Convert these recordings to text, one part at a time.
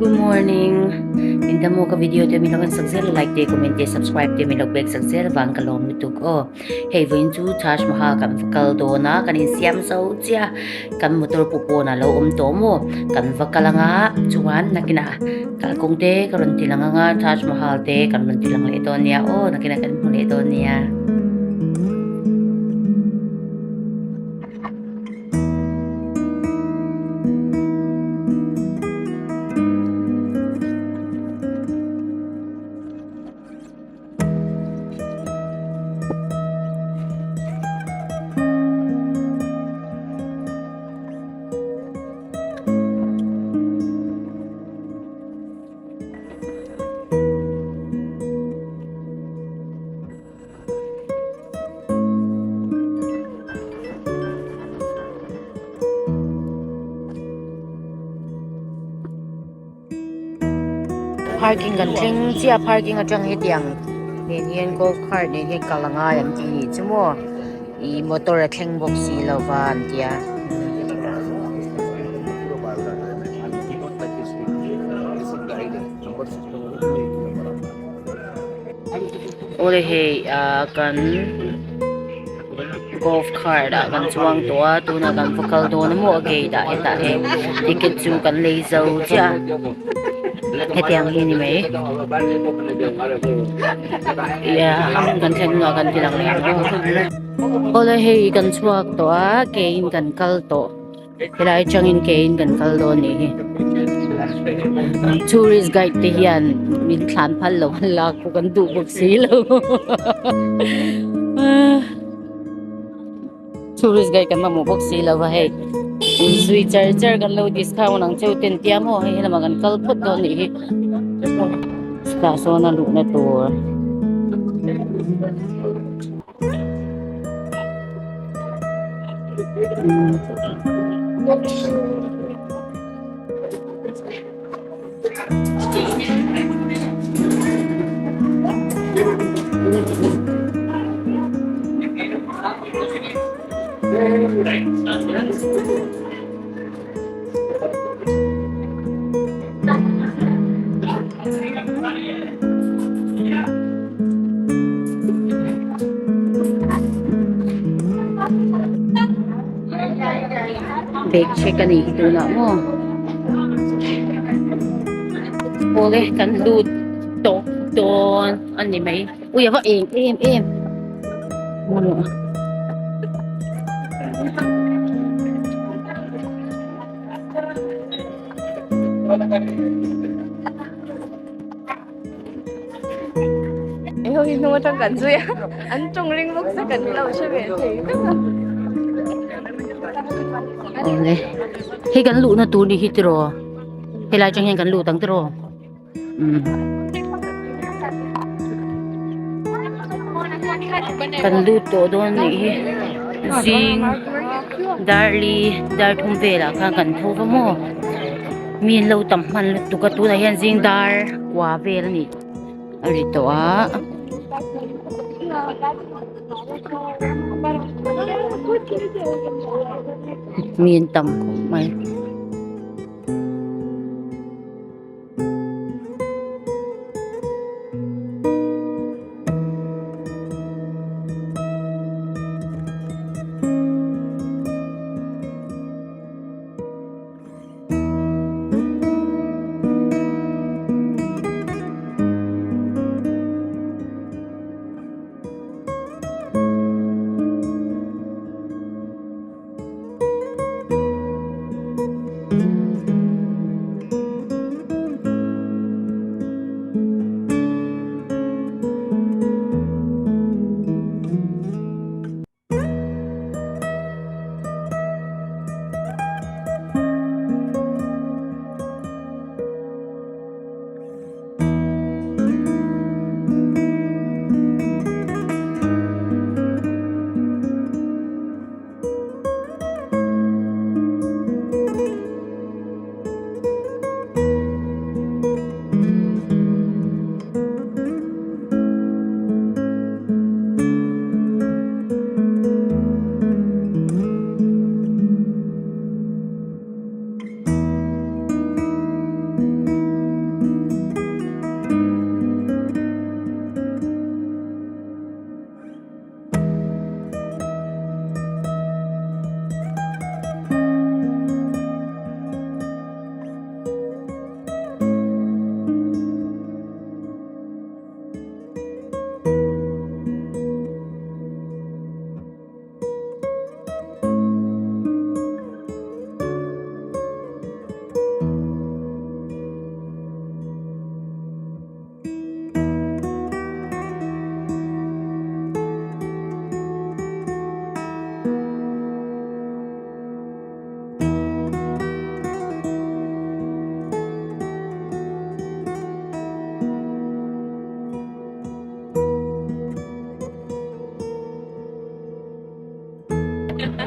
Good morning. In damo ka video te min lo en sak zel like te comment te subscribe te min lo pek sak zel vang ka lawm lutuk aw. Hei vawiin chu Taj Mahal kan va kal dawn a kan insiam zo chiah kan motor pawh pawn a lo awm tawh maw kan va kal anga chuan nakinah kalkawng te ka rawn ti lang anga Taj Mahal te kan rawn ti lang leh dawn nia aw nakinah kan hmu leh dawn nia. Parking kan thleng chiah a parking atang hetiang nen hian golf cart nen hian kal a ngai an tih nih chu maw ih motor a thleng bawk si lo va an tia. Awle hei ah kan golf cart ah kan chuang tawh a tunah kan va kal dawn a maw a gate ah hetah hei ticket chu kan lei zo chiah a hetiang hi a ni mai kan thlen hunah kan ti lang leh ang aw awle hei kan chhuak tawh a ke in kan kal tawh. Helai atangin ke in kan kal dawn nih hi tourist guide te hian min thlan phal lo an lak pawh kan duh bawk si lo tourist guide kan mamawh bawk si lo va hei inzui char char kan lo discount ang cheu ten tia maw hei helamah kan kal phawt dawn nih hi tah sawn a luhna tur. Bag check a nih hi tunah maw awle kan lut tawh dawn a ni mai ui a va eng em em. Hei ho hi hnung atang kan zui a an tawng ring bawk se kan lo hre ve thei vek a. Awle hei kan luhna tur ni hi tiraw helai atang hian kan lut ang tiraw umm kan lut tawh dawn nih hi zing darli dar thum velah khan kan tho va maw. Mi an lo tam hman lutuk a tunah hian zing dar kua vel a nih a ri tawh a. Mi an tam khawp mai.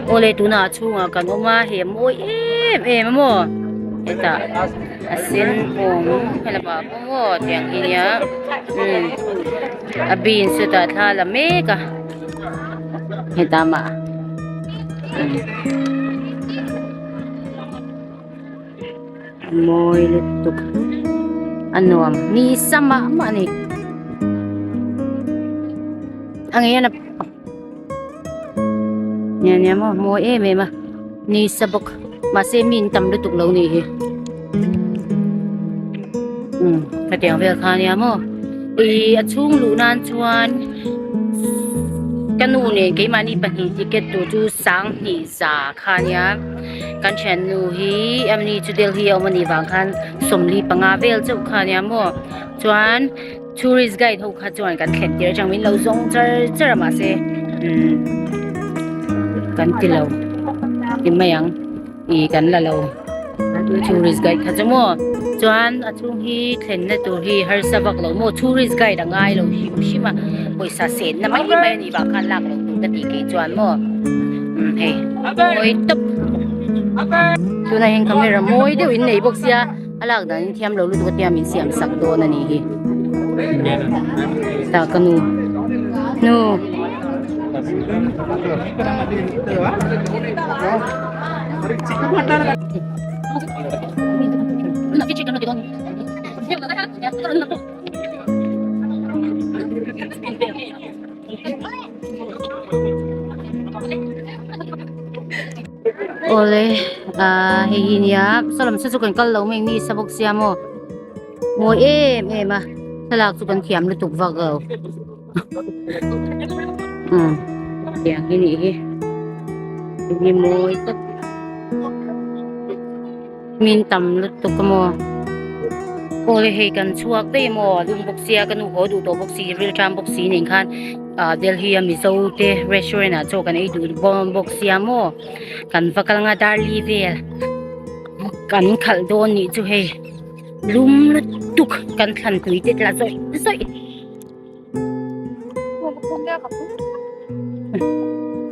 Awle tunah a chhungah kan awm a hei a mawi em em a maw hetah a sen awm helamah pawh maw tiang hi nia umm a bean sawtah thla la mek a hetah mah umm a mawi lutuk a nuam ni sa mah mah a ni a ngei a. Nia nia maw mawi em em a ni sa bawk mahse mi an tam lutuk lo nih hi umm hetiang vel kha ania maw ih a chhung luh nan chuan ka nu nen keimahni pahnih ticket tur chu sanghnih za kha ania kan thiannu hi amni chu Delhi a awm anih vang khan 45 vel chauh kha ania maw chuan. Tourist guide ho kha chuan kan thlen tir atang min lo zawng char char a mahse umm kan ti lo ti mai ang ih kan la lo tourist guide kha chu maw chuan a chhung hi thlenna tur hi harsa vak lo maw tourist guide a ngai lo hrim hrim a pawisa sen na mai mai a nih vang khan lak loh tur ka tih keih chuan maw umm hei mawi tawp tunah hian camera mawi deuh in nei bawk sia. A lak dan in thiam lo lutuk a tia min siam sak dawn a nih hi. Tah ka nu. Nu. Awle ah hei hi nia saw lam saw chu kan kal lo mai mi sa bawk sia maw mawi em em a thlalak chu kan thiam lutuk vak lo umm tiang hi nih hi hi mawi tak min tam lutuk a maw awle hei kan chhuak daih maw lum bawk sia ka nu haw duh tawh bawk si rilṭam bawk si nen khan. Ah Delhi a Mizo te restaurant ah chaw kan ei duh bawm bawk sia maw kan va kal anga darli vel kan khalh dawn nih chu hei lum lutuk kan thlan tui te tla zawih zawih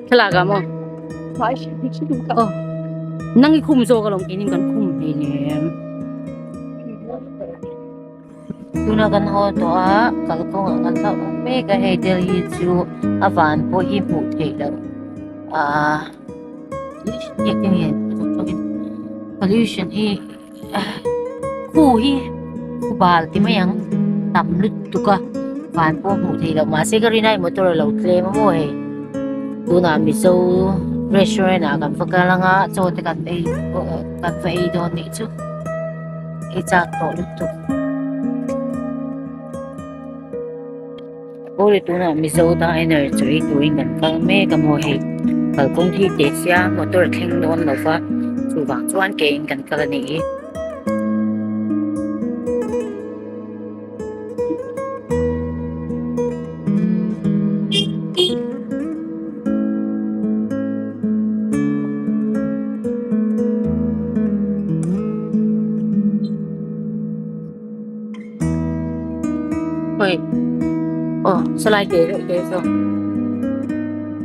thlalak ah maw aw nang i khum zawk alawm keini kan khum hleinem. Tuna kan haw tawh a kalkawng ah kan hlauh awm mek a hei Delhi chu a van pawh hi hmuh theih loh ahh pollution hi khu hi khu bal ti mai ang tam lutuk a van pawh hmuh theih loh mahse ka rin ai motor a lo tlem a maw hei tunah mizo restaurant ah kan va kal anga chaw te kan ei kan va ei dawn nih chu. I chak tawh lutuk. Awle tunah Mizo diner chu ei turin kan kal mek a maw hei kalkawng hi teh sia motor a thleng dawn lo va chuvang chuan ke in kan kal a nih hi. Hei aw sawlai te reuh te saw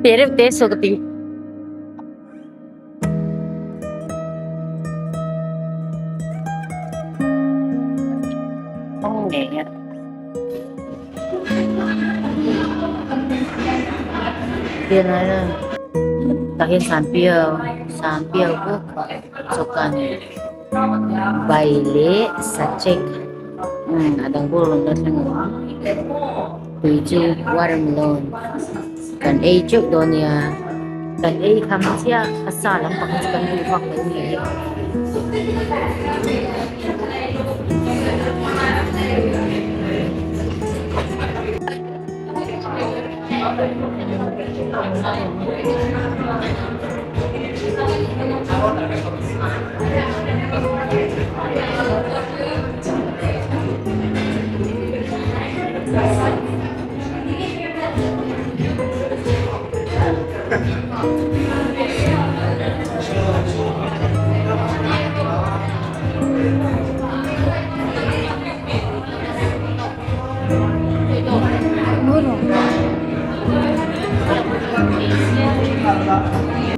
te reuh te saw ka ti. Tah hian sanpiau sanpiau bawk chawkan bai leh sachek umm a dang pawh rawn la thleng ang tui chu watermelon kan ei teuh dawn nia kan ei kham chiah a sa lampang chu kan duh vak lo ni hi.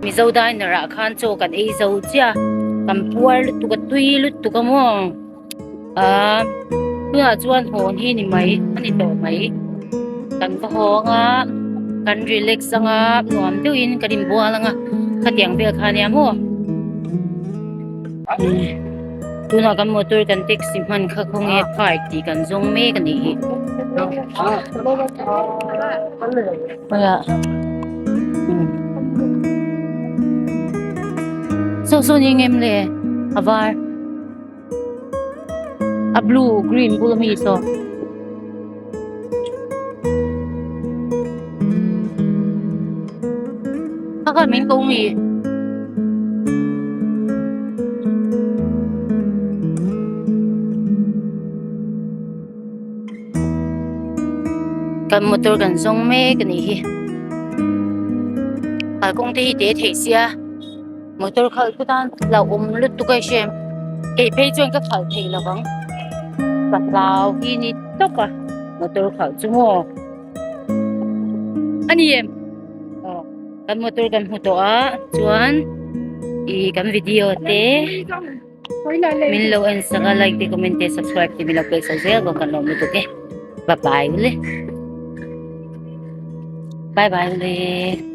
Mizo diner ah khan chaw kan ei zo chiah kan puar lutuk a tui lutuk a maw ah tunah chuan hawn hi ni mai a ni tawh mai kan va hawng a kan relax anga nuam deuhin kan inbual anga khatiang vel kha ania maw tunah kan motor kan taxi hman kha khawnge park tih kan zawng mek a nih hi. Saw saw ni ngem le a var a blue green bul ami saw. Kha kha min ko mi. Kan motor kan zawng mek a nih hi kalkawng te hi te theih sia motor khalh te tan hlauhawm lutuk a hre kei phei chuan ka khalh thei lo vang ka hlau hi ni tawp a motor khalh chu maw a ni em aw kan motor kan hmu tawh a chuan ih kan video te. Min lo en sak a like te comment te subscribe te min lo pek sak zel bawk kan lawm lutuk e bye bye ule bye bye ule.